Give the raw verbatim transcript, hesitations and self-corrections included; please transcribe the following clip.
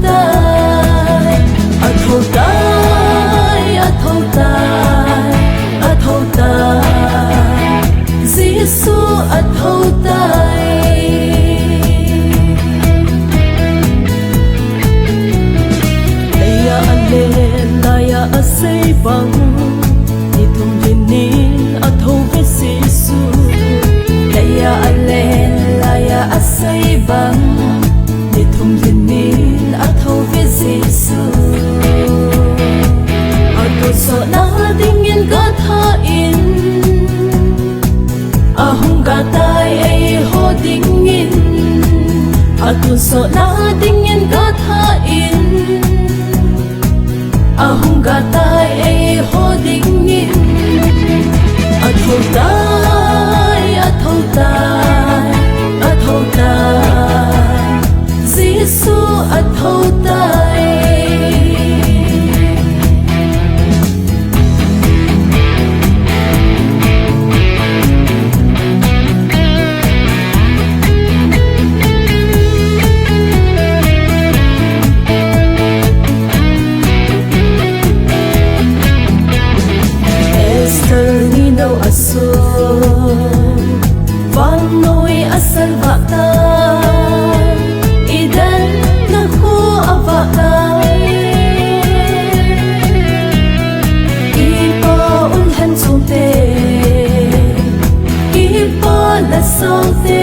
tai, a tho tai, a tho tai, a tho tai. Jesu a tho tai. Lei ah a len lai ah a sei bang, ni thum hli ni a tho ve Jesu. Lei ah a len lai ah a sei bang, ni thum hli ni a tho ve Jesu. A tonsawtna dingin ga tha in, a hung ga tai ei haw dingin, a tonsawtna dingin ga tha in, a hung ga tai ei haw dingin. A tho tai, a tho tai, a tho tai, Jesu a tho tai. Esther nino a sung, vannoi a sal vâk ta, Eden na khua a vâk ta. Kipa un hen chungte, kipa la sawngte,